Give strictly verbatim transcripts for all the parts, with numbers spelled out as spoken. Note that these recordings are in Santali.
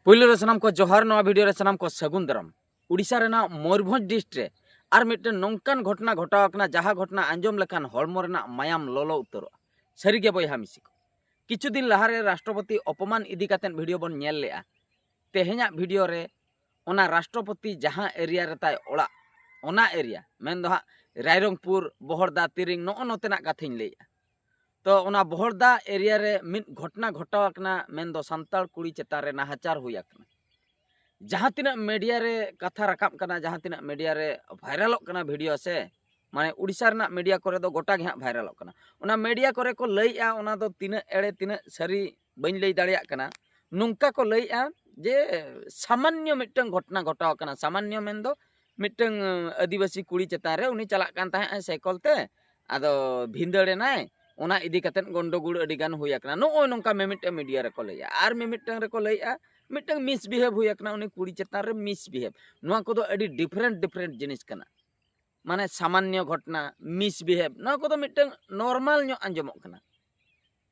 ᱯᱩᱭᱞᱩ ᱨᱮ ᱥᱟᱱᱟᱢ ᱠᱚ ᱡᱚᱦᱟᱨ, ᱱᱚᱣᱟ ᱵᱷᱤᱰᱤᱭᱳ ᱨᱮ ᱥᱟᱱᱟᱢ ᱠᱚ ᱥᱟᱹᱜᱩᱱ ᱫᱟᱨᱟᱢ᱾ ᱳᱰᱤᱥᱟ ᱨᱮᱱᱟᱜ ᱢᱚᱭᱩᱨᱵᱷᱚᱸᱡᱽ ᱰᱤᱥᱴ ᱨᱮ ᱟᱨ ᱢᱤᱫᱴᱮᱱ ᱱᱚᱝᱠᱟᱱ ᱜᱷᱚᱴᱚᱱᱟ ᱜᱷᱚᱴᱟᱣ ᱟᱠᱟᱱᱟ, ᱡᱟᱦᱟᱸ ᱜᱷᱚᱴᱚᱱᱟ ᱟᱸᱡᱚᱢ ᱞᱮᱠᱷᱟᱱ ᱦᱚᱲᱢᱚ ᱨᱮᱱᱟᱜ ᱢᱟᱭᱟᱢ ᱞᱚᱞᱚ ᱩᱛᱟᱹᱨᱚᱜᱼᱟ᱾ ᱥᱟᱹᱨᱤᱜᱮ ᱵᱚᱭᱦᱟ ᱢᱤᱥᱤ ᱠᱚ, ᱠᱤᱪᱷᱩ ᱫᱤᱱ ᱞᱟᱦᱟᱨᱮ ᱨᱟᱥᱴᱨᱚᱯᱚᱛᱤ ᱚᱯᱚᱢᱟᱱ ᱤᱫᱤ ᱠᱟᱛᱮᱫ ᱵᱷᱤᱰᱤᱭᱳ ᱵᱚᱱ ᱧᱮᱞ ᱞᱮᱜᱼᱟ᱾ ᱛᱮᱦᱮᱧᱟᱜ ᱵᱷᱤᱰᱤᱭᱳ ᱨᱮ ᱚᱱᱟ ᱨᱟᱥᱴᱨᱚᱯᱚᱛᱤ ᱡᱟᱦᱟᱸ ᱮᱨᱤᱭᱟ ᱨᱮ ᱛᱟᱭ ᱚᱲᱟᱜ, ᱚᱱᱟ ᱮᱨᱤᱭᱟ ᱢᱮᱱᱫᱚ ᱦᱟᱸᱜ ᱨᱟᱭᱨᱚᱝᱯᱩᱨ, ᱵᱚᱦᱚᱲᱫᱟ, ᱛᱤᱨᱤᱝ, ᱱᱚᱜᱼᱚ ᱱᱚᱛᱮᱱᱟᱜ ᱠᱟᱛᱷᱟᱧ ᱞᱟᱹᱭᱮᱜᱼᱟ᱾ ᱛᱚ ᱚᱱᱟ ᱵᱚᱦᱚᱲᱫᱟ ᱮᱨᱤᱭᱟ ᱨᱮ ᱢᱤᱫ ᱜᱷᱚᱴᱚᱱᱟ ᱜᱷᱚᱴᱟᱣ ᱟᱠᱟᱱᱟ, ᱢᱮᱱᱫᱚ ᱥᱟᱱᱛᱟᱲ ᱠᱩᱲᱤ ᱪᱮᱛᱟᱱ ᱨᱮ ᱱᱟᱦᱟᱪᱟᱨ ᱦᱩᱭ ᱟᱠᱟᱱᱟ᱾ ᱡᱟᱦᱟᱸ ᱛᱤᱱᱟᱹᱜ ᱢᱤᱰᱤᱭᱟ ᱨᱮ ᱠᱟᱛᱷᱟ ᱨᱟᱠᱟᱵ ᱠᱟᱱᱟ, ᱡᱟᱦᱟᱸ ᱛᱤᱱᱟᱹᱜ ᱢᱤᱰᱤᱭᱟ ᱨᱮ ᱵᱷᱟᱭᱨᱟᱞᱚᱜ ᱠᱟᱱᱟ ᱵᱷᱤᱰᱤᱭᱳ ᱥᱮ, ᱢᱟᱱᱮ ᱳᱰᱤᱥᱟ ᱨᱮᱱᱟᱜ ᱢᱤᱰᱤᱭᱟ ᱠᱚᱨᱮ ᱫᱚ ᱜᱚᱴᱟ ᱜᱮ ᱦᱟᱸᱜ ᱵᱷᱟᱭᱨᱟᱞᱚᱜ ᱠᱟᱱᱟ᱾ ᱚᱱᱟ ᱢᱤᱰᱤᱭᱟ ᱠᱚᱨᱮ ᱠᱚ ᱞᱟᱹᱭᱮᱜᱼᱟ, ᱚᱱᱟ ᱫᱚ ᱛᱤᱱᱟᱹᱜ ᱮᱲᱮ ᱛᱤᱱᱟᱹᱜ ᱥᱟᱹᱨᱤ ᱵᱟᱹᱧ ᱞᱟᱹᱭ ᱫᱟᱲᱮᱭᱟᱜ ᱠᱟᱱᱟ᱾ ᱱᱚᱝᱠᱟ ᱠᱚ ᱞᱟᱹᱭᱮᱜᱼᱟ ᱡᱮ ᱥᱟᱢᱟᱱᱱᱚ ᱢᱤᱫᱴᱟᱝ ᱜᱷᱚᱴᱚᱱᱟ ᱜᱷᱚᱴᱟᱣ ᱟᱠᱟᱱᱟ᱾ ᱥᱟᱢᱟᱱᱱᱚ ᱢᱮᱱᱫᱚ ᱢᱤᱫᱴᱟᱝ ᱟᱹᱫᱤᱵᱟᱹᱥᱤ ᱠᱩᱲᱤ ᱪᱮᱛᱟᱱ ᱨᱮ, ᱩᱱᱤ ᱪᱟᱞᱟᱜ ᱠᱟᱱ ᱛᱟᱦᱮᱸᱜ ᱥᱟᱭᱠᱮᱞ ᱛᱮ, ᱟᱫᱚ ᱵᱷᱤᱸᱫᱟᱹᱲ ᱮᱱᱟᱭ, ᱚᱱᱟ ᱤᱫᱤ ᱠᱟᱛᱮᱫ ᱜᱚᱱᱰᱚᱜᱳᱞ ᱟᱹᱰᱤ ᱜᱟᱱ ᱦᱩᱭ ᱟᱠᱟᱱᱟ᱾ ᱱᱚᱜᱼᱚᱭ ᱱᱚᱝᱠᱟ ᱢᱤᱢᱤᱫᱴᱟᱝ ᱢᱤᱰᱤᱭᱟ ᱨᱮᱠᱚ ᱞᱟᱹᱭᱮᱜᱼᱟ, ᱟᱨ ᱢᱤᱢᱤᱫᱴᱟᱝ ᱨᱮᱠᱚ ᱞᱟᱹᱭᱮᱜᱼᱟ ᱢᱤᱫᱴᱟᱝ ᱢᱤᱥᱵᱤᱦᱮᱵᱽ ᱦᱩᱭ ᱟᱠᱟᱱᱟ ᱩᱱᱤ ᱠᱩᱲᱤ ᱪᱮᱛᱟᱱ ᱨᱮ, ᱢᱤᱥᱵᱤᱦᱮᱵᱽ᱾ ᱱᱚᱣᱟ ᱠᱚᱫᱚ ᱟᱹᱰᱤ ᱰᱤᱯᱷᱟᱨᱮᱱᱴ ᱰᱤᱯᱷᱟᱨᱮᱱᱴ ᱡᱤᱱᱤᱥ ᱠᱟᱱᱟ᱾ ᱢᱟᱱᱮ ᱥᱟᱢᱟᱱᱱᱚ ᱜᱷᱚᱴᱚᱱᱟ, ᱢᱤᱥᱵᱤᱦᱮᱵᱽ, ᱱᱚᱣᱟ ᱠᱚᱫᱚ ᱢᱤᱫᱴᱟᱝ ᱱᱚᱨᱢᱟᱞ ᱧᱚᱜ ᱟᱸᱡᱚᱢᱚᱜ ᱠᱟᱱᱟ᱾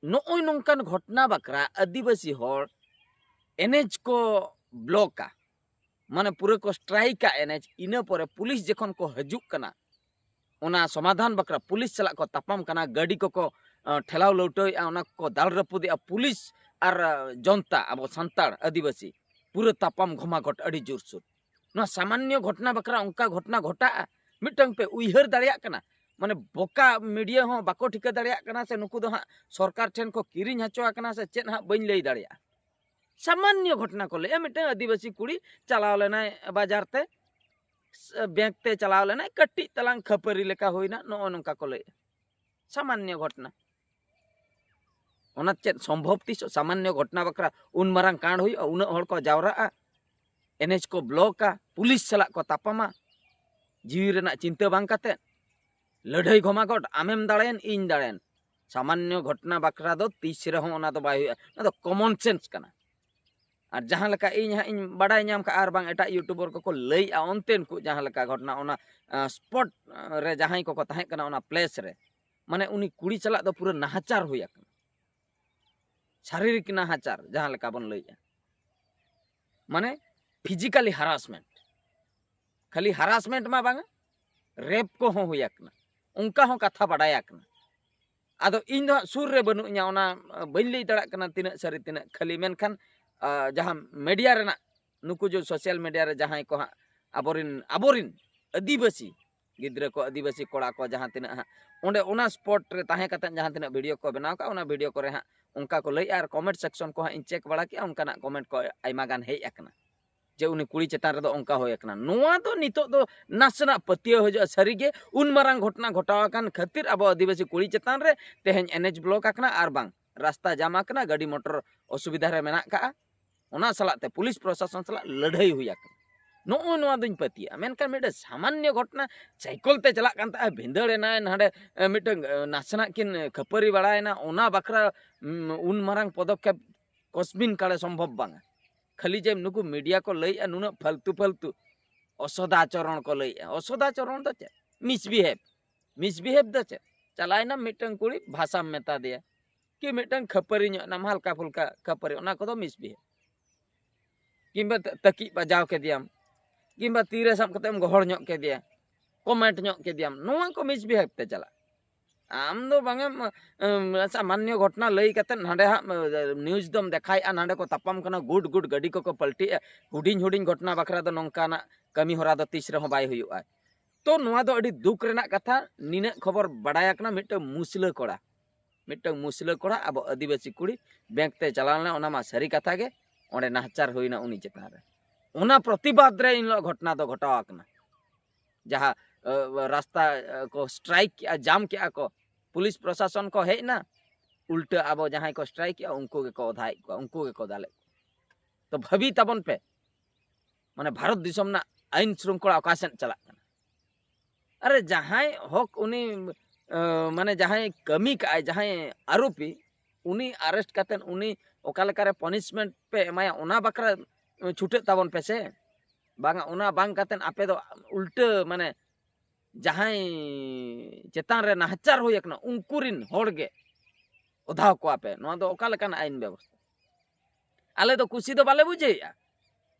ᱱᱚᱜᱼᱚᱭ ᱱᱚᱝᱠᱟᱱ ᱜᱷᱚᱴᱚᱱᱟ ᱵᱟᱠᱷᱨᱟ ᱟᱹᱫᱤᱵᱟᱹᱥᱤ ᱦᱚᱲ ᱮᱱᱮᱡ ᱠᱚ ᱵᱞᱚᱠᱟ, ᱢᱟᱱᱮ ᱯᱩᱨᱟᱹ ᱠᱚ ᱥᱴᱨᱟᱭᱤᱠᱟ ᱮᱱᱮᱡ᱾ ᱤᱱᱟᱹ ᱯᱚᱨᱮ ᱯᱩᱞᱤᱥ ᱡᱚᱠᱷᱚᱱ ᱠᱚ ᱦᱤᱡᱩᱜ ᱠᱟᱱᱟ, ᱚᱱᱟ ᱥᱚᱢᱟᱫᱷᱟᱱ ᱵᱟᱠᱷᱨᱟ ᱯᱩᱞᱤᱥ ᱥᱟᱞᱟᱜ ᱠᱚ ᱛᱟᱯᱟᱢ ᱠᱟᱱᱟ, ᱜᱟᱹᱰᱤ ᱠᱚᱠᱚ ᱟᱸ, ᱴᱷᱮᱞᱟᱣ ᱞᱟᱹᱣᱴᱟᱹᱣᱮᱫᱼᱟ, ᱚᱱᱟ ᱠᱚᱠᱚ ᱫᱟᱞ ᱨᱟᱹᱯᱩᱫᱮᱜᱼᱟ᱾ ᱯᱩᱞᱤᱥ ᱟᱨ ᱟᱸ, ᱡᱚᱱᱛᱟ, ᱟᱵᱚ ᱥᱟᱱᱛᱟᱲ ᱟᱹᱫᱤᱵᱟᱹᱥᱤ ᱯᱩᱨᱟᱹ ᱛᱟᱯᱟᱢ ᱜᱷᱚᱢᱟᱜᱷᱚᱴ, ᱟᱹᱰᱤ ᱡᱳᱨᱥᱳᱨ᱾ ᱱᱚᱣᱟ ᱥᱟᱢᱟᱱᱱᱚ ᱜᱷᱚᱴᱚᱱᱟ ᱵᱟᱠᱷᱨᱟ ᱚᱱᱠᱟ ᱜᱷᱚᱴᱚᱱᱟ ᱜᱷᱚᱴᱟᱜᱼᱟ? ᱢᱤᱫᱴᱟᱝ ᱯᱮ ᱩᱭᱦᱟᱹᱨ ᱫᱟᱲᱮᱭᱟᱜ ᱠᱟᱱᱟ? ᱢᱟᱱᱮ ᱵᱚᱠᱟ ᱢᱤᱰᱤᱭᱟ ᱦᱚᱸ ᱵᱟᱠᱚ ᱴᱷᱤᱠᱟᱹ ᱫᱟᱲᱮᱭᱟᱜ ᱠᱟᱱᱟ ᱥᱮ ᱱᱩᱠᱩ ᱫᱚ ᱦᱟᱸᱜ ᱥᱚᱨᱠᱟᱨ ᱴᱷᱮᱱ ᱠᱚ ᱠᱤᱨᱤᱧ ᱦᱚᱪᱚ ᱟᱠᱟᱱᱟ ᱥᱮ ᱪᱮᱫ ᱦᱟᱸᱜ ᱵᱟᱹᱧ ᱞᱟᱹᱭ ᱫᱟᱲᱮᱭᱟᱜᱼᱟ᱾ ᱥᱟᱢᱟᱱᱱᱚ ᱜᱷᱚᱴᱚᱱᱟ ᱠᱚ ᱞᱟᱹᱭᱟ, ᱢᱤᱫᱴᱟᱝ ᱟᱹᱫᱤᱵᱟᱹᱥᱤ ᱠᱩᱲᱤ ᱪᱟᱞᱟᱣ ᱞᱮᱱᱟᱭ ᱵᱟᱡᱟᱨ ᱛᱮ, ᱵᱮᱝᱠ ᱛᱮ ᱪᱟᱞᱟᱣ ᱞᱮᱱᱟᱭ, ᱠᱟᱹᱴᱤᱡ ᱛᱟᱞᱟᱝ ᱠᱷᱟᱹᱯᱟᱹᱨᱤ ᱞᱮᱠᱟ ᱦᱩᱭᱱᱟ, ᱱᱚᱜᱼᱚ ᱱᱚᱝᱠᱟ ᱠᱚ ᱞᱟᱹᱭᱮᱜᱼᱟ᱾ ᱥᱟᱢᱟᱱᱱᱚ ᱜᱷᱚᱴᱚᱱᱟ᱾ ᱚᱱᱟ ᱪᱮᱫ ᱥᱚᱢᱵᱷᱚᱵ ᱛᱤᱥᱚᱜ ᱥᱟᱢᱟᱱᱱᱚ ᱜᱷᱚᱴᱚᱱᱟ ᱵᱟᱠᱷᱨᱟ ᱩᱱ ᱢᱟᱨᱟᱝ ᱠᱟᱸᱰ ᱦᱩᱭᱩᱜᱼᱟ, ᱩᱱᱟᱹᱜ ᱦᱚᱲ ᱠᱚ ᱡᱟᱣᱨᱟᱜᱼᱟ, ᱮᱱᱮᱡ ᱠᱚ ᱵᱞᱚᱠᱟ, ᱯᱩᱞᱤᱥ ᱥᱟᱞᱟᱜ ᱠᱚ ᱛᱟᱯᱟᱢᱟ, ᱡᱤᱣᱤ ᱨᱮᱱᱟᱜ ᱪᱤᱱᱛᱟᱹ ᱵᱟᱝ ᱠᱟᱛᱮ ᱞᱟᱹᱲᱦᱟᱹᱭ ᱜᱷᱚᱢᱟᱜᱚᱴ, ᱟᱢᱮᱢ ᱫᱟᱲᱮᱭᱮᱱ, ᱤᱧ ᱫᱟᱲᱮᱭᱮᱱ᱾ ᱥᱟᱢᱟᱱᱱᱚ ᱜᱷᱚᱴᱚᱱᱟ ᱵᱟᱠᱷᱨᱟ ᱫᱚ ᱛᱤᱥ ᱨᱮᱦᱚᱸ ᱚᱱᱟ ᱫᱚ ᱵᱟᱭ ᱦᱩᱭᱩᱜᱼᱟ, ᱚᱱᱟ ᱫᱚ ᱠᱚᱢᱚᱱ ᱥᱮᱱᱥ ᱠᱟᱱᱟ᱾ ᱟᱨ ᱡᱟᱦᱟᱸ ᱞᱮᱠᱟ ᱤᱧ ᱦᱟᱸᱜ ᱤᱧ ᱵᱟᱰᱟᱭ ᱧᱟᱢ ᱠᱟᱜᱼᱟ, ᱟᱨ ᱵᱟᱝ ᱮᱴᱟᱜ ᱤᱭᱩᱴᱩᱵᱟᱨ ᱠᱚᱠᱚ ᱞᱟᱹᱭᱮᱜᱼᱟ, ᱚᱱᱛᱮᱱ ᱠᱚ ᱡᱟᱦᱟᱸ ᱞᱮᱠᱟ ᱜᱷᱚᱴᱚᱱᱟ, ᱚᱱᱟ ᱥᱯᱚᱴ ᱨᱮ ᱡᱟᱦᱟᱸᱭ ᱠᱚᱠᱚ ᱛᱟᱦᱮᱸ ᱠᱟᱱᱟ ᱚᱱᱟ ᱯᱞᱮᱥ ᱨᱮ, ᱢᱟᱱᱮ ᱩᱱᱤ ᱠᱩᱲᱤ ᱥᱟᱞᱟᱜ ᱫᱚ ᱯᱩᱨᱟᱹ ᱱᱟᱦᱟᱪᱟᱨ ᱦᱩᱭ ᱟᱠᱟᱱᱟ, ᱥᱟᱨᱤᱨᱤᱠ ᱱᱟᱦᱟᱪᱟᱨ ᱡᱟᱦᱟᱸ ᱞᱮᱠᱟ ᱵᱚᱱ ᱞᱟᱹᱭᱮᱜᱼᱟ᱾ ᱢᱟᱱᱮ ᱯᱷᱤᱡᱤᱠᱟᱞᱤ ᱦᱟᱨᱟᱥᱢᱮᱱᱴ᱾ ᱠᱷᱟᱹᱞᱤ ᱦᱟᱨᱟᱥᱢᱮᱱᱴ ᱢᱟ ᱵᱟᱝᱟ, ᱨᱮᱯ ᱠᱚᱦᱚᱸ ᱦᱩᱭ ᱟᱠᱟᱱᱟ, ᱚᱱᱠᱟ ᱦᱚᱸ ᱠᱟᱛᱷᱟ ᱵᱟᱰᱟᱭ ᱟᱠᱟᱱᱟ᱾ ᱟᱫᱚ ᱤᱧ ᱫᱚ ᱦᱟᱸᱜ ᱥᱩᱨ ᱨᱮ ᱵᱟᱹᱱᱩᱜ ᱤᱧᱟ, ᱚᱱᱟ ᱵᱟᱹᱧ ᱞᱟᱹᱭ ᱫᱟᱲᱮᱭᱟᱜ ᱠᱟᱱᱟ ᱛᱤᱱᱟᱹᱜ ᱥᱟᱹᱨᱤ ᱛᱤᱱᱟᱹᱜ ᱠᱷᱟᱹᱞᱤ, ᱢᱮᱱᱠᱷᱟᱱ ᱡᱟᱦᱟᱸ ᱢᱤᱰᱤᱭᱟ ᱨᱮᱱᱟᱜ, ᱱᱩᱠᱩ ᱡᱮ ᱥᱳᱥᱟᱞ ᱢᱤᱰᱤᱭᱟ ᱨᱮ ᱡᱟᱦᱟᱸᱭ ᱠᱚ ᱦᱟᱸᱜ ᱟᱵᱚᱨᱤᱱ ᱟᱵᱚᱨᱤᱱ ᱟᱹᱫᱤᱵᱟᱹᱥᱤ ᱜᱤᱫᱽᱨᱟᱹ ᱠᱚ, ᱟᱹᱫᱤᱵᱟᱹᱥᱤ ᱠᱚᱲᱟ ᱠᱚ ᱡᱟᱦᱟᱸ ᱛᱤᱱᱟᱹᱜ ᱦᱟᱸᱜ ᱚᱸᱰᱮ ᱚᱱᱟ ᱥᱯᱚᱴ ᱨᱮ ᱛᱟᱦᱮᱸ ᱠᱟᱛᱮ ᱡᱟᱦᱟᱸ ᱛᱤᱱᱟᱹᱜ ᱵᱷᱤᱰᱤᱭᱳ ᱠᱚ ᱵᱮᱱᱟᱣ ᱠᱟᱜᱼᱟ, ᱚᱱᱟ ᱵᱷᱤᱰᱤᱭᱳ ᱠᱚᱨᱮ ᱦᱟᱸᱜ ᱚᱱᱠᱟ ᱠᱚ ᱞᱟᱹᱭᱮᱜᱼᱟ᱾ ᱟᱨ ᱠᱚᱢᱮᱱᱴ ᱥᱮᱠᱥᱚᱱ ᱠᱚ ᱦᱟᱸᱜ ᱤᱧ ᱪᱮᱠ ᱵᱟᱲᱟ ᱠᱮᱜᱼᱟ, ᱚᱱᱠᱟᱱᱟᱜ ᱠᱚᱢᱮᱱᱴ ᱠᱚ ᱟᱭᱢᱟ ᱜᱟᱱ ᱦᱮᱡ ᱟᱠᱟᱱᱟ ᱡᱮ ᱩᱱᱤ ᱠᱩᱲᱤ ᱪᱮᱛᱟᱱ ᱨᱮᱫᱚ ᱚᱱᱠᱟ ᱦᱩᱭ ᱟᱠᱟᱱᱟ᱾ ᱱᱚᱣᱟ ᱫᱚ ᱱᱤᱛᱚᱜ ᱫᱚ ᱱᱟᱥᱮᱱᱟᱜ ᱯᱟᱹᱛᱭᱟᱹᱣ ᱦᱤᱡᱩᱜᱼᱟ, ᱥᱟᱹᱨᱤᱜᱮ ᱩᱱ ᱢᱟᱨᱟᱝ ᱜᱷᱚᱴᱚᱱᱟ ᱜᱷᱚᱴᱟᱣ ᱟᱠᱟᱱ ᱠᱷᱟᱹᱛᱤᱨ ᱟᱵᱚ ᱟᱹᱫᱤᱵᱟᱹᱥᱤ ᱠᱩᱲᱤ ᱪᱮᱛᱟᱱ ᱨᱮ ᱛᱮᱦᱮᱧ ᱮᱱ ᱮᱭᱤᱪ ᱵᱞᱚᱠ ᱟᱠᱟᱱᱟ ᱟᱨ ᱵᱟᱝ ᱨᱟᱥᱛᱟ ᱡᱟᱢ ᱟᱠᱟᱱᱟ, ᱜᱟᱹᱰᱤ ᱢᱚᱴᱚᱨ ᱚᱥᱩᱵᱤᱫᱷᱟ ᱨᱮ ᱢᱮᱱᱟᱜ ᱠᱟᱜᱼᱟ᱾ ᱚᱱᱟ ᱥᱟᱞᱟᱜ ᱛᱮ ᱯᱩᱞᱤᱥ ᱯᱨᱚᱥᱟᱥᱚᱱ ᱥᱟᱞᱟᱜ ᱞᱟᱹᱲᱦᱟᱹᱭ ᱦᱩᱭ ᱟᱠᱟᱱᱟ᱾ ᱱᱚᱜᱼᱚᱭ ᱱᱚᱣᱟ ᱫᱚᱧ ᱯᱟᱹᱛᱭᱟᱹᱜᱼᱟ᱾ ᱢᱮᱱᱠᱷᱟᱱ ᱢᱤᱫᱴᱮᱱ ᱥᱟᱢᱟᱱᱱᱚ ᱜᱷᱚᱴᱚᱱᱟ, ᱥᱟᱭᱠᱚᱞ ᱛᱮ ᱪᱟᱞᱟᱜ ᱠᱟᱱ ᱛᱟᱦᱮᱸᱫ, ᱵᱷᱤᱸᱫᱟᱹᱲ ᱮᱱᱟᱭ, ᱱᱟᱰᱮ ᱮ, ᱢᱤᱫᱴᱟᱝ ᱮ, ᱱᱟᱥᱮᱱᱟᱜ ᱠᱤᱱ ᱮ, ᱠᱷᱟᱹᱯᱟᱹᱨᱤ ᱵᱟᱲᱟᱭᱮᱱᱟ, ᱚᱱᱟ ᱵᱟᱠᱷᱨᱟ ᱩᱢ, ᱩᱱ ᱢᱟᱨᱟᱝ ᱯᱚᱫᱚᱠᱷᱮᱯ ᱠᱚᱥᱢᱤᱱ ᱠᱟᱞᱮ ᱥᱚᱢᱵᱷᱚᱵ ᱵᱟᱝᱟ᱾ ᱠᱷᱟᱹᱞᱤ ᱡᱮ ᱱᱩᱠᱩ ᱢᱤᱰᱤᱭᱟ ᱠᱚ ᱞᱟᱹᱭᱮᱜᱼᱟ ᱱᱩᱱᱟᱹᱜ ᱯᱷᱟᱞᱛᱩ ᱯᱷᱟᱞᱛᱩ ᱚᱥᱚᱫᱟᱪᱚᱨᱚᱬ ᱠᱚ ᱞᱟᱹᱭᱮᱜᱼᱟ᱾ ᱚᱥᱚᱫᱟᱪᱚᱨᱚᱬ ᱫᱚ ᱪᱮᱫ? ᱢᱤᱥᱵᱤᱦᱮᱵ᱾ ᱢᱤᱥᱵᱤᱦᱮᱵ ᱫᱚ ᱪᱮᱫ? ᱪᱟᱞᱟᱣᱮᱱᱟᱢ ᱢᱤᱫᱴᱟᱝ ᱠᱩᱲᱤ, ᱵᱷᱟᱥᱟᱢ ᱢᱮᱛᱟ ᱫᱮᱭᱟ, ᱠᱤ ᱢᱤᱫᱴᱟᱝ ᱠᱷᱟᱹᱯᱟᱹᱨᱤ ᱧᱚᱜ ᱮᱱᱟᱢ, ᱦᱟᱞᱠᱟ ᱯᱷᱩᱞᱠᱟ ᱠᱷᱟᱹᱯᱟᱹᱨᱤ, ᱚᱱᱟ ᱠᱚᱫᱚ ᱢᱤᱥᱵᱤᱦᱮᱵ᱾ ᱠᱤᱝᱵᱟ ᱛᱟ-, ᱛᱟᱹᱠᱤᱡ ᱵᱟᱡᱟᱣ ᱠᱮᱫᱮᱭᱟᱢ, ᱠᱤᱝᱵᱟ ᱛᱤᱨᱮ ᱥᱟᱵ ᱠᱟᱛᱮᱢ ᱜᱚᱦᱚᱲ ᱧᱚᱜ ᱠᱮᱫᱮᱭᱟ, ᱠᱚᱢᱮᱱᱴ ᱧᱚᱜ ᱠᱮᱫᱮᱭᱟᱢ, ᱱᱚᱣᱟ ᱠᱚ ᱢᱤᱥᱵᱤᱦᱮᱵ ᱛᱮ ᱪᱟᱞᱟᱜ᱾ ᱟᱢ ᱫᱚ ᱵᱟᱝᱮᱢ, ᱮᱢ, ᱥᱟᱢᱟᱱᱱᱚ ᱜᱷᱚᱴᱚᱱᱟ ᱞᱟᱹᱭ ᱠᱟᱛᱮ ᱱᱟᱸᱰᱮ ᱦᱟᱸᱜ, ᱮ, ᱱᱤᱭᱩᱡᱽ ᱫᱚᱢ ᱫᱮᱠᱷᱟᱭᱮᱜᱼᱟ, ᱱᱟᱸᱰᱮ ᱠᱚ ᱛᱟᱯᱟᱢ ᱠᱟᱱᱟ, ᱜᱩᱰ ᱜᱩᱰ ᱜᱟᱹᱰᱤ ᱠᱚᱠᱚ ᱯᱟᱞᱴᱤᱜᱼᱟ᱾ ᱦᱩᱰᱤᱧ ᱦᱩᱰᱤᱧ ᱜᱷᱚᱴᱚᱱᱟ ᱵᱟᱠᱷᱨᱟ ᱫᱚ ᱱᱚᱝᱠᱟᱱᱟᱜ ᱠᱟᱹᱢᱤ ᱦᱚᱨᱟ ᱫᱚ ᱛᱤᱥ ᱨᱮᱦᱚᱸ ᱵᱟᱭ ᱦᱩᱭᱩᱜᱼᱟ᱾ ᱛᱚ ᱱᱚᱣᱟ ᱫᱚ ᱟᱹᱰᱤ ᱫᱩᱠ ᱨᱮᱱᱟᱜ ᱠᱟᱛᱷᱟ᱾ ᱱᱤᱱᱟᱹᱜ ᱠᱷᱚᱵᱚᱨ ᱵᱟᱰᱟᱭ ᱟᱠᱟᱱᱟ, ᱢᱤᱫᱴᱟᱝ ᱢᱩᱥᱞᱟᱹ ᱠᱚᱲᱟ, ᱢᱤᱫᱴᱟᱝ ᱢᱩᱥᱞᱟᱹ ᱠᱚᱲᱟ ᱟᱵᱚ ᱟᱹᱫᱤᱵᱟᱹᱥᱤ ᱠᱩᱲᱤ ᱵᱮᱝᱠ ᱛᱮ ᱪᱟᱞᱟᱣ ᱞᱮᱱᱟ, ᱚᱱᱟ ᱢᱟ ᱥᱟᱹᱨᱤ ᱠᱟᱛᱷᱟ ᱜᱮ, ᱚᱸᱰᱮ ᱱᱟᱦᱟᱪᱟᱨ ᱦᱩᱭᱱᱟ ᱩᱱᱤ ᱪᱮᱛᱟᱱ ᱨᱮ᱾ ᱚᱱᱟ ᱯᱨᱚᱛᱤᱵᱟᱫ ᱨᱮ ᱮᱱ ᱦᱤᱞᱳᱜ ᱜᱷᱚᱴᱚᱱᱟ ᱫᱚ ᱜᱷᱚᱴᱟᱣ ᱟᱠᱟᱱᱟ᱾ ᱡᱟᱦᱟᱸ, ᱮ, ᱨᱟᱥᱛᱟ, ᱮ, ᱠᱚ ᱥᱴᱨᱟᱭᱤᱠ ᱠᱮᱜᱼᱟ, ᱡᱟᱢ ᱠᱮᱜᱼᱟ ᱠᱚ, ᱯᱩᱞᱤᱥ ᱯᱨᱚᱥᱟᱥᱚᱱ ᱠᱚ ᱦᱮᱡ ᱮᱱᱟ, ᱩᱞᱴᱟᱹ ᱟᱵᱚ ᱡᱟᱦᱟᱸᱭ ᱠᱚ ᱥᱴᱨᱟᱭᱤᱠ ᱠᱮᱜᱼᱟ ᱩᱱᱠᱩ ᱜᱮᱠᱚ ᱚᱫᱷᱟᱭᱮᱫ ᱠᱚᱣᱟ, ᱩᱱᱠᱩ ᱜᱮᱠᱚ ᱫᱟᱞᱮᱫ ᱠᱚᱣᱟ᱾ ᱛᱚ ᱵᱷᱟᱹᱵᱤ ᱛᱟᱵᱚᱱ ᱯᱮ, ᱢᱟᱱᱮ ᱵᱷᱟᱨᱚᱛ ᱫᱤᱥᱚᱢ ᱨᱮᱱᱟᱜ ᱟᱹᱭᱤᱱ ᱥᱨᱩᱝᱠᱷᱚᱞᱟ ᱚᱠᱟ ᱥᱮᱫ ᱪᱟᱞᱟᱜ ᱠᱟᱱᱟ᱾ ᱟᱨᱮ ᱡᱟᱦᱟᱸᱭ ᱦᱚᱠ ᱩᱱᱤ, ᱮ, ᱢᱟᱱᱮ ᱡᱟᱦᱟᱸᱭ ᱠᱟᱹᱢᱤ ᱠᱟᱜᱼᱟᱭ, ᱡᱟᱦᱟᱸᱭ ᱟᱨᱳᱯᱤ, ᱩᱱᱤ ᱟᱨᱮᱥᱴ ᱠᱟᱛᱮᱫ ᱩᱱᱤ ᱚᱠᱟ ᱞᱮᱠᱟᱨᱮ ᱯᱟᱱᱤᱥᱢᱮᱱᱴ ᱯᱮ ᱮᱢᱟᱭᱟ, ᱚᱱᱟ ᱵᱟᱠᱷᱨᱟ ᱪᱷᱩᱴᱟᱹᱜ ᱛᱟᱵᱚᱱ ᱯᱮ ᱥᱮ᱾ ᱵᱟᱝᱟ, ᱚᱱᱟ ᱵᱟᱝ ᱠᱟᱛᱮᱫ ᱟᱯᱮ ᱫᱚ ᱩᱞᱴᱟᱹ, ᱢᱟᱱᱮ ᱡᱟᱦᱟᱸᱭ ᱪᱮᱛᱟᱱ ᱨᱮ ᱱᱟᱦᱟᱪᱟᱨ ᱦᱩᱭ ᱟᱠᱟᱱᱟ ᱩᱱᱠᱩ ᱨᱤᱱ ᱦᱚᱲ ᱜᱮ ᱚᱫᱷᱟᱣ ᱠᱚᱣᱟ ᱯᱮ᱾ ᱱᱚᱣᱟ ᱫᱚ ᱚᱠᱟ ᱞᱮᱠᱟᱱ ᱟᱹᱭᱤᱱ ᱵᱮᱵᱚᱥᱛᱷᱟ? ᱟᱞᱮ ᱫᱚ ᱠᱩᱥᱤ ᱫᱚ ᱵᱟᱞᱮ ᱵᱩᱡᱷᱟᱹᱣᱮᱫᱼᱟ,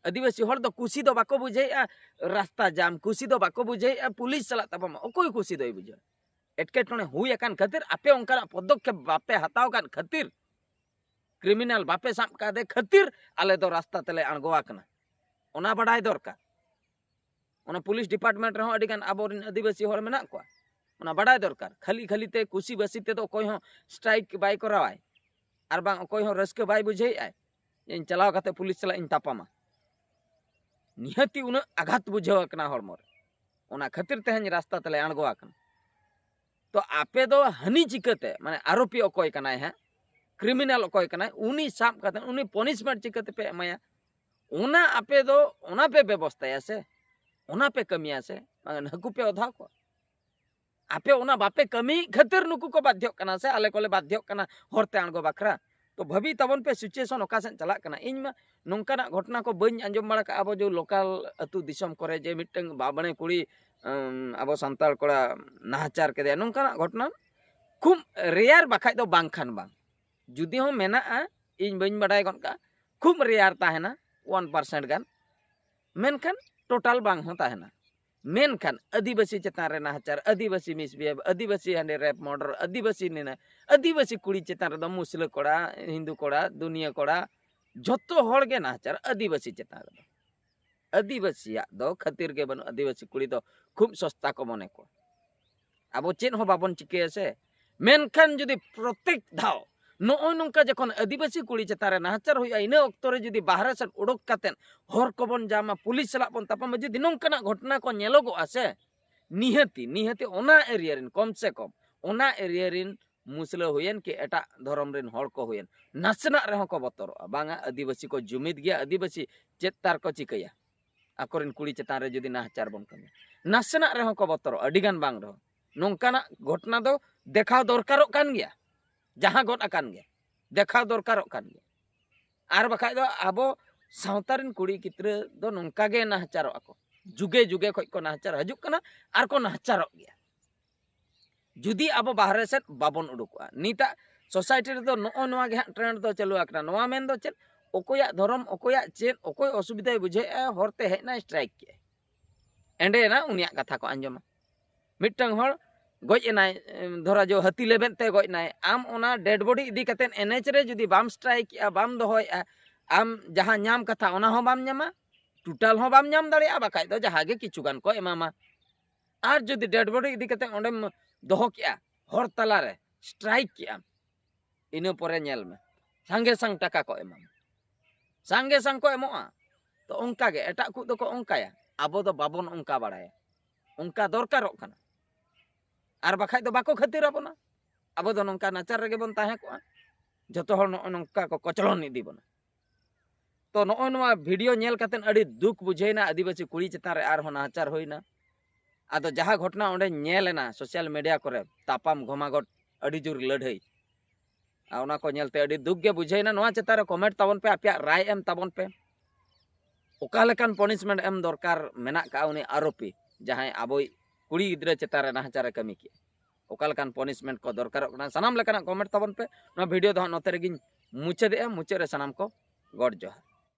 ᱟᱹᱫᱤᱵᱟᱹᱥᱤ ᱦᱚᱲ ᱫᱚ ᱠᱩᱥᱤ ᱫᱚ ᱵᱟᱠᱚ ᱵᱩᱡᱷᱟᱹᱣᱮᱫᱼᱟ ᱨᱟᱥᱛᱟ ᱡᱟᱢ, ᱠᱩᱥᱤ ᱫᱚ ᱵᱟᱠᱚ ᱵᱩᱡᱷᱟᱹᱣᱮᱫᱼᱟ ᱯᱩᱞᱤᱥ ᱥᱟᱞᱟᱜ ᱛᱟᱯᱟᱢ᱾ ᱚᱠᱚᱭ ᱠᱩᱥᱤ ᱫᱚᱭ ᱵᱩᱡᱷᱟᱹᱣᱟ? ᱮᱴᱠᱮᱴᱚᱬᱮ ᱦᱩᱭ ᱟᱠᱟᱱ ᱠᱷᱟᱹᱛᱤᱨ, ᱟᱯᱮ ᱚᱱᱠᱟᱱᱟᱜ ᱯᱚᱫᱚᱠᱷᱮᱯ ᱵᱟᱯᱮ ᱦᱟᱛᱟᱣ ᱟᱠᱟᱫ ᱠᱷᱟᱹᱛᱤᱨ, ᱠᱨᱤᱢᱤᱱᱟᱞ ᱵᱟᱯᱮ ᱥᱟᱵ ᱠᱟᱫᱮ ᱠᱷᱟᱹᱛᱤᱨ ᱟᱞᱮ ᱫᱚ ᱨᱟᱥᱛᱟ ᱛᱮᱞᱮ ᱟᱬᱜᱚ ᱟᱠᱟᱱᱟ᱾ ᱚᱱᱟ ᱵᱟᱰᱟᱭ ᱫᱚᱨᱠᱟᱨ᱾ ᱚᱱᱟ ᱯᱩᱞᱤᱥ ᱰᱤᱯᱟᱨᱴᱢᱮᱱᱴ ᱨᱮᱦᱚᱸ ᱟᱹᱰᱤᱜᱟᱱ ᱟᱵᱚᱨᱮᱱ ᱟᱹᱫᱤᱵᱟᱹᱥᱤ ᱦᱚᱲ ᱢᱮᱱᱟᱜ ᱠᱚᱣᱟ, ᱚᱱᱟ ᱵᱟᱰᱟᱭ ᱫᱚᱨᱠᱟᱨ᱾ ᱠᱷᱟᱹᱞᱤ ᱠᱷᱟᱹᱞᱤ ᱛᱮ ᱠᱩᱥᱤ ᱵᱟᱹᱥᱤ ᱛᱮᱫᱚ ᱚᱠᱚᱭ ᱦᱚᱸ ᱥᱴᱨᱟᱭᱤᱠ ᱵᱟᱭ ᱠᱚᱨᱟᱣᱟᱭ, ᱟᱨ ᱵᱟᱝ ᱚᱠᱚᱭ ᱦᱚᱸ ᱨᱟᱹᱥᱠᱟᱹ ᱵᱟᱭ ᱵᱩᱡᱷᱟᱹᱣᱮᱫᱼᱟᱭ ᱡᱮ ᱤᱧ ᱪᱟᱞᱟᱣ ᱠᱟᱛᱮ ᱯᱩᱞᱤᱥ ᱥᱟᱞᱟᱜ ᱤᱧ ᱛᱟᱯᱟᱢᱟ᱾ ᱱᱤᱦᱟᱹᱛᱤ ᱩᱱᱟᱹᱜ ᱟᱜᱷᱟᱛ ᱵᱩᱡᱷᱟᱹᱣ ᱟᱠᱟᱱᱟ ᱦᱚᱲᱢᱚ ᱨᱮ, ᱚᱱᱟ ᱠᱷᱟᱹᱛᱤᱨ ᱛᱮᱦᱮᱧ ᱨᱟᱥᱛᱟ ᱛᱮᱞᱮ ᱟᱬᱜᱚ ᱟᱠᱟᱱᱟ᱾ ᱛᱚ ᱟᱯᱮ ᱫᱚ ᱦᱟᱹᱱᱤ ᱪᱤᱠᱟᱹᱛᱮ, ᱢᱟᱱᱮ ᱟᱨᱳᱯᱤ ᱚᱠᱚᱭ ᱠᱟᱱᱟᱭ ᱦᱟᱸᱜ, ᱠᱨᱤᱢᱤᱱᱟᱞ ᱚᱠᱚᱭ ᱠᱟᱱᱟᱭ, ᱩᱱᱤ ᱥᱟᱵ ᱠᱟᱛᱮ ᱩᱱᱤ ᱯᱚᱱᱤᱥᱢᱮᱱᱴ ᱪᱤᱠᱟᱹ ᱛᱮᱯᱮ ᱮᱢᱟᱭᱟ? ᱚᱱᱟ ᱟᱯᱮ ᱫᱚ ᱚᱱᱟ ᱯᱮ ᱵᱮᱵᱚᱥᱛᱟᱭᱟ ᱥᱮ, ᱚᱱᱟ ᱯᱮ ᱠᱟᱹᱢᱤᱭᱟ ᱥᱮ, ᱵᱟᱝ ᱦᱟᱹᱠᱩ ᱯᱮ ᱚᱫᱷᱟᱣ ᱠᱚᱣᱟ? ᱟᱯᱮ ᱚᱱᱟ ᱵᱟᱯᱮ ᱠᱟᱹᱢᱤᱭᱮᱫ ᱠᱷᱟᱹᱛᱤᱨ ᱱᱩᱠᱩ ᱠᱚ ᱵᱟᱫᱽᱫᱷᱚᱜ ᱠᱟᱱᱟ ᱥᱮ ᱟᱞᱮ ᱠᱚᱞᱮ ᱵᱟᱫᱽᱫᱷᱚᱜ ᱠᱟᱱᱟ ᱦᱚᱨᱛᱮ ᱟᱬᱜᱚ ᱵᱟᱠᱷᱨᱟ᱾ ᱛᱚ ᱵᱷᱟᱹᱵᱤ ᱛᱟᱵᱚᱱ ᱯᱮ situation ᱚᱠᱟ ᱥᱮᱫ ᱪᱟᱞᱟᱜ ᱠᱟᱱᱟ᱾ ᱤᱧ ᱢᱟ ᱱᱚᱝᱠᱟᱱᱟᱜ ᱜᱷᱚᱴᱚᱱᱟ ᱠᱚ ᱵᱟᱹᱧ ᱟᱸᱡᱚᱢ ᱵᱟᱲᱟ ᱠᱟᱜᱼᱟ ᱟᱵᱚ ᱡᱮ ᱞᱳᱠᱟᱞ ᱟᱹᱛᱩ ᱫᱤᱥᱚᱢ ᱠᱚᱨᱮ ᱡᱮ ᱢᱤᱫᱴᱟᱝ ᱵᱟᱵᱽᱲᱮ ᱠᱩᱲᱤ, ᱟᱢ, ᱟᱵᱚ ᱥᱟᱱᱛᱟᱲ ᱠᱚᱲᱟ ᱱᱟᱦᱟᱪᱟᱨ ᱠᱮᱫᱮᱭᱟ, ᱱᱚᱝᱠᱟᱱᱟᱜ ᱜᱷᱚᱴᱚᱱᱟ ᱠᱷᱩᱵ ᱨᱮᱭᱟᱨ, ᱵᱟᱠᱷᱟᱡ ᱫᱚ ᱵᱟᱝ ᱠᱷᱟᱱ ᱵᱟᱝ᱾ ᱡᱩᱫᱤ ᱦᱚᱸ ᱢᱮᱱᱟᱜᱼᱟ, ᱤᱧ ᱵᱟᱹᱧ ᱵᱟᱰᱟᱭ ᱜᱚᱫ ᱠᱟᱜᱼᱟ, ᱠᱷᱩᱵ ᱨᱮᱭᱟᱨ ᱛᱟᱦᱮᱱᱟ, ᱚᱣᱟᱱ ᱯᱟᱨᱥᱮᱱᱴ ᱜᱟᱱ, ᱢᱮᱱᱠᱷᱟᱱ ᱴᱳᱴᱟᱞ ᱵᱟᱝ ᱦᱚᱸ ᱛᱟᱦᱮᱱᱟ᱾ ᱢᱮᱱᱠᱷᱟᱱ ᱟᱹᱫᱤᱵᱟᱹᱥᱤ ᱪᱮᱛᱟᱱ ᱨᱮ ᱱᱟᱦᱟᱪᱟᱨ, ᱟᱹᱫᱤᱵᱟᱹᱥᱤ ᱢᱤᱥᱵᱤᱦᱮᱵ, ᱟᱹᱫᱤᱵᱟᱹᱥᱤ ᱦᱟᱺᱰᱤ ᱨᱮᱯ ᱢᱚᱨᱰᱟᱨ, ᱟᱹᱫᱤᱵᱟᱹᱥᱤ ᱱᱤᱱᱟᱹ, ᱟᱹᱫᱤᱵᱟᱹᱥᱤ ᱠᱩᱲᱤ ᱪᱮᱛᱟᱱ ᱨᱮᱫᱚ ᱢᱩᱥᱞᱟᱹ ᱠᱚᱲᱟ, ᱦᱤᱱᱫᱩ ᱠᱚᱲᱟ, ᱫᱩᱱᱤᱭᱟᱹ ᱠᱚᱲᱟ, ᱡᱷᱚᱛᱚ ᱦᱚᱲ ᱜᱮ ᱱᱟᱦᱟᱪᱟᱨ ᱟᱹᱫᱤᱵᱟᱹᱥᱤ ᱪᱮᱛᱟᱱ ᱨᱮᱫᱚ᱾ ᱟᱹᱫᱤᱵᱟᱹᱥᱤᱭᱟᱜ ᱫᱚ ᱠᱷᱟᱹᱛᱤᱨ ᱜᱮ ᱵᱟᱹᱱᱩᱜ᱾ ᱟᱹᱫᱤᱵᱟᱹᱥᱤ ᱠᱩᱲᱤ ᱫᱚ ᱠᱷᱩᱵ ᱥᱚᱥᱛᱟ ᱠᱚ ᱢᱚᱱᱮ ᱠᱚᱣᱟ᱾ ᱟᱵᱚ ᱪᱮᱫ ᱦᱚᱸ ᱵᱟᱵᱚᱱ ᱪᱤᱠᱟᱹᱭᱟ ᱥᱮ, ᱢᱮᱱᱠᱷᱟᱱ ᱡᱩᱫᱤ ᱯᱨᱚᱛᱮᱠ ᱫᱷᱟᱣ ᱱᱚᱜᱼᱚᱭ ᱱᱚᱝᱠᱟ ᱡᱚᱠᱷᱚᱱ ᱟᱹᱫᱤᱵᱟᱹᱥᱤ ᱠᱩᱲᱤ ᱪᱮᱛᱟᱱ ᱨᱮ ᱱᱟᱦᱟᱪᱟᱨ ᱦᱩᱭᱩᱜᱼᱟ, ᱤᱱᱟᱹ ᱚᱠᱛᱚ ᱨᱮ ᱡᱩᱫᱤ ᱵᱟᱦᱨᱮ ᱥᱮᱫ ᱩᱰᱩᱠ ᱠᱟᱛᱮᱫ ᱦᱚᱨ ᱠᱚᱵᱚᱱ ᱡᱟᱢᱟ, ᱯᱩᱞᱤᱥ ᱥᱟᱞᱟᱜ ᱵᱚᱱ ᱛᱟᱯᱟᱢᱟ, ᱡᱩᱫᱤ ᱱᱚᱝᱠᱟᱱᱟᱜ ᱜᱷᱚᱴᱚᱱᱟ ᱠᱚ ᱧᱮᱞᱚᱜᱚᱜᱼᱟ ᱥᱮ, ᱱᱤᱦᱟᱹᱛᱤ, ᱱᱤᱦᱟᱹᱛᱤ ᱚᱱᱟ ᱮᱨᱤᱭᱟ ᱨᱮᱱ, ᱠᱚᱢ ᱥᱮ ᱠᱚᱢ ᱚᱱᱟ ᱮᱨᱤᱭᱟ ᱨᱮᱱ ᱢᱩᱥᱞᱟᱹ ᱦᱩᱭᱮᱱ ᱠᱤ ᱮᱴᱟᱜ ᱫᱷᱚᱨᱚᱢ ᱨᱮᱱ ᱦᱚᱲ ᱠᱚ ᱦᱩᱭᱮᱱ, ᱱᱟᱥᱮᱱᱟᱜ ᱨᱮᱦᱚᱸ ᱠᱚ ᱵᱚᱛᱚᱨᱚᱜᱼᱟ᱾ ᱵᱟᱝᱟ, ᱟᱹᱫᱤᱵᱟᱹᱥᱤ ᱠᱚ ᱡᱩᱢᱤᱫ ᱜᱮᱭᱟ, ᱟᱹᱫᱤᱵᱟᱹᱥᱤ ᱪᱮᱫ ᱛᱟᱨ ᱠᱚ ᱪᱤᱠᱟᱹᱭᱟ? ᱟᱠᱚᱨᱮᱱ ᱠᱩᱲᱤ ᱪᱮᱛᱟᱱ ᱨᱮ ᱡᱩᱫᱤ ᱱᱟᱦᱟᱪᱟᱨ ᱵᱚᱱ ᱠᱟᱹᱢᱤᱭᱟ, ᱱᱟᱥᱮᱱᱟᱜ ᱨᱮᱦᱚᱸ ᱠᱚ ᱵᱚᱛᱚᱨᱚᱜᱼᱟ, ᱟᱹᱰᱤ ᱜᱟᱱ ᱵᱟᱝ ᱨᱮᱦᱚᱸ᱾ ᱱᱚᱝᱠᱟᱱᱟᱜ ᱜᱷᱚᱴᱚᱱᱟ ᱫᱚ ᱫᱮᱠᱷᱟᱣ ᱫᱚᱨᱠᱟᱨᱚᱜ ᱠᱟᱱ ᱜᱮᱭᱟ, ᱡᱟᱦᱟᱸ ᱜᱚᱫ ᱟᱠᱟᱱ ᱜᱮ ᱫᱮᱠᱷᱟᱣ ᱫᱚᱨᱠᱟᱨᱚᱜ ᱠᱟᱱ ᱜᱮᱭᱟ᱾ ᱟᱨ ᱵᱟᱠᱷᱟᱡ ᱫᱚ ᱟᱵᱚ ᱥᱟᱶᱛᱟ ᱨᱮᱱ ᱠᱩᱲᱤ ᱜᱤᱫᱽᱨᱟᱹ ᱫᱚ ᱱᱚᱝᱠᱟ ᱜᱮ ᱱᱟᱦᱟᱪᱟᱨᱚᱜ ᱟᱠᱚ, ᱡᱩᱜᱮ ᱡᱩᱜᱮ ᱠᱷᱚᱡ ᱠᱚ ᱱᱟᱦᱟᱪᱟᱨ ᱦᱤᱡᱩᱜ ᱠᱟᱱᱟ ᱟᱨ ᱠᱚ ᱱᱟᱦᱟᱪᱟᱨᱚᱜ ᱜᱮᱭᱟ᱾ ᱡᱩᱫᱤ ᱟᱵᱚ ᱵᱟᱦᱨᱮ ᱥᱮᱫ ᱵᱟᱵᱚᱱ ᱩᱰᱩᱠᱚᱜᱼᱟ, ᱱᱤᱛᱟᱜ ᱥᱳᱥᱟᱭᱴᱤ ᱨᱮᱫᱚ ᱱᱚᱜᱼᱚ ᱱᱚᱣᱟ ᱜᱮ ᱦᱟᱸᱜ ᱴᱨᱮᱱᱰ ᱫᱚ ᱪᱟᱹᱞᱩ ᱟᱠᱟᱱᱟ᱾ ᱱᱚᱣᱟ ᱢᱮᱱ ᱫᱚ ᱪᱮᱫ? ᱚᱠᱚᱭᱟᱜ ᱫᱷᱚᱨᱚᱢ, ᱚᱠᱚᱭᱟᱜ ᱪᱮᱫ, ᱚᱠᱚᱭ ᱚᱥᱩᱵᱤᱫᱷᱟᱭ ᱵᱩᱡᱷᱟᱹᱣᱮᱫᱼᱟ, ᱦᱚᱨᱛᱮ ᱦᱮᱡ ᱮᱱᱟᱭ, ᱥᱴᱨᱟᱭᱤᱠ ᱠᱮᱫᱼᱟᱭ᱾ ᱮᱸᱰᱮᱱᱟ ᱩᱱᱤᱭᱟᱜ ᱠᱟᱛᱷᱟ ᱠᱚ ᱟᱸᱡᱚᱢᱟ᱾ ᱢᱤᱫᱴᱟᱝ ᱦᱚᱲ ᱜᱚᱡ ᱮᱱᱟᱭ, ᱮᱢ, ᱫᱷᱚᱨᱟ ᱡᱚ ᱦᱟᱹᱛᱤ ᱞᱮᱵᱮᱫ ᱛᱮ ᱜᱚᱡ ᱮᱱᱟᱭ, ᱟᱢ ᱚᱱᱟ ᱰᱮᱰ ᱵᱚᱰᱤ ᱤᱫᱤ ᱠᱟᱛᱮ ᱮᱱ ᱮᱭᱤᱪ ᱨᱮ ᱡᱩᱫᱤ ᱵᱟᱢ ᱥᱴᱨᱟᱭᱤᱠ ᱮᱜᱼᱟ, ᱵᱟᱢ ᱫᱚᱦᱚᱭᱮᱜᱼᱟ, ᱟᱢ ᱡᱟᱦᱟᱸ ᱧᱟᱢ ᱠᱟᱛᱷᱟ ᱚᱱᱟ ᱦᱚᱸ ᱵᱟᱢ ᱧᱟᱢᱟ, ᱴᱳᱴᱟᱞ ᱦᱚᱸ ᱵᱟᱢ ᱧᱟᱢ ᱫᱟᱲᱮᱭᱟᱜᱼᱟ, ᱵᱟᱠᱷᱟᱡ ᱫᱚ ᱡᱟᱦᱟᱸ ᱜᱮ ᱠᱤᱪᱷᱩ ᱜᱟᱱ ᱠᱚ ᱮᱢᱟᱢᱟ᱾ ᱟᱨ ᱡᱩᱫᱤ ᱰᱮᱰ ᱵᱚᱰᱤ ᱤᱫᱤ ᱠᱟᱛᱮ ᱚᱸᱰᱮᱢ ᱫᱚᱦᱚ ᱠᱮᱜᱼᱟ, ᱦᱚᱨ ᱛᱟᱞᱟᱨᱮ ᱥᱴᱨᱟᱭᱤᱠ ᱠᱮᱜᱼᱟᱢ, ᱤᱱᱟᱹ ᱯᱚᱨᱮ ᱧᱮᱞ ᱢᱮ, ᱥᱟᱸᱜᱮ ᱥᱟᱝ ᱴᱟᱠᱟ ᱠᱚ ᱮᱢᱟᱢᱟ, ᱥᱟᱸᱜᱮ ᱥᱟᱝ ᱠᱚ ᱮᱢᱚᱜᱼᱟ᱾ ᱛᱚ ᱚᱱᱠᱟ ᱜᱮ ᱮᱴᱟᱜ ᱠᱚ ᱫᱚᱠᱚ ᱚᱱᱠᱟᱭᱟ, ᱟᱵᱚ ᱫᱚ ᱵᱟᱵᱚᱱ ᱚᱱᱠᱟ ᱵᱟᱲᱟᱭᱟ᱾ ᱚᱱᱠᱟ ᱫᱚᱨᱠᱟᱨᱚᱜ ᱠᱟᱱᱟ, ᱟᱨ ᱵᱟᱠᱷᱟᱡ ᱫᱚ ᱵᱟᱠᱚ ᱠᱷᱟᱹᱛᱤᱨ ᱟᱵᱚᱱᱟ᱾ ᱟᱵᱚ ᱫᱚ ᱱᱚᱝᱠᱟ ᱱᱟᱪᱟᱨ ᱨᱮᱜᱮ ᱵᱚᱱ ᱛᱟᱦᱮᱸ ᱠᱚᱜᱼᱟ, ᱡᱚᱛᱚ ᱦᱚᱲ ᱱᱚᱜᱼᱚ ᱱᱚᱝᱠᱟ ᱠᱚ ᱠᱚᱪᱞᱚᱱ ᱤᱫᱤ ᱵᱚᱱᱟ᱾ ᱛᱚ ᱱᱚᱜᱼᱚᱭ ᱱᱚᱣᱟ ᱵᱷᱤᱰᱤᱭᱳ ᱧᱮᱞ ᱠᱟᱛᱮᱫ ᱟᱹᱰᱤ ᱫᱩᱠ ᱵᱩᱡᱷᱟᱹᱣᱮᱱᱟ, ᱟᱹᱫᱤᱵᱟᱹᱥᱤ ᱠᱩᱲᱤ ᱪᱮᱛᱟᱱ ᱨᱮ ᱟᱨᱦᱚᱸ ᱱᱟᱦᱟᱪᱟᱨ ᱦᱩᱭᱱᱟ᱾ ᱟᱫᱚ ᱡᱟᱦᱟᱸ ᱜᱷᱚᱴᱚᱱᱟ ᱚᱸᱰᱮ ᱧᱮᱞ ᱮᱱᱟ ᱥᱳᱥᱟᱞ ᱢᱤᱰᱤᱭᱟ ᱠᱚᱨᱮ, ᱛᱟᱯᱟᱢ ᱜᱷᱚᱢᱟᱜᱚᱴ, ᱟᱹᱰᱤ ᱡᱳᱨ ᱞᱟᱹᱲᱦᱟᱹᱭ, ᱟᱨ ᱚᱱᱟ ᱠᱚ ᱧᱮᱞᱛᱮ ᱟᱹᱰᱤ ᱫᱩᱠ ᱜᱮ ᱵᱩᱡᱷᱟᱹᱣᱮᱱᱟ᱾ ᱱᱚᱣᱟ ᱪᱮᱛᱟᱱ ᱨᱮ ᱠᱚᱢᱮᱱᱴ ᱛᱟᱵᱚᱱ ᱯᱮ, ᱟᱯᱮᱭᱟᱜ ᱨᱟᱭ ᱮᱢ ᱛᱟᱵᱚᱱ ᱯᱮ᱾ ᱚᱠᱟ ᱞᱮᱠᱟᱱ ᱯᱚᱱᱤᱥᱢᱮᱱᱴ ᱮᱢ ᱫᱚᱨᱠᱟᱨ ᱢᱮᱱᱟᱜ ᱠᱟᱜᱼᱟ ᱩᱱᱤ ᱟᱨᱳᱯᱤ, ᱡᱟᱦᱟᱸᱭ ᱟᱵᱚᱭᱤᱡ ᱠᱩᱲᱤ ᱜᱤᱫᱽᱨᱟᱹ ᱪᱮᱛᱟᱱ ᱨᱮ ᱱᱟᱦᱟᱪᱟᱨᱮ ᱠᱟᱹᱢᱤ ᱠᱮᱜᱼᱟ? ᱚᱠᱟ ᱞᱮᱠᱟᱱ ᱯᱚᱱᱤᱥᱢᱮᱱᱴ ᱠᱚ ᱫᱚᱨᱠᱟᱨᱚᱜ ᱠᱟᱱᱟ? ᱥᱟᱱᱟᱢ ᱞᱮᱠᱟᱱᱟᱜ ᱠᱚᱢᱮᱱᱴ ᱛᱟᱵᱚᱱ ᱯᱮ᱾ ᱱᱚᱣᱟ ᱵᱷᱤᱰᱤᱭᱳ ᱫᱚ ᱦᱟᱸᱜ ᱱᱚᱛᱮ ᱨᱮᱜᱮᱧ ᱢᱩᱪᱟᱹᱫᱮᱜᱼᱟ᱾ ᱢᱩᱪᱟᱹᱫ ᱨᱮ ᱥᱟᱱᱟᱢ ᱠᱚ ᱜᱚᱰ ᱡᱚᱦᱟᱨ᱾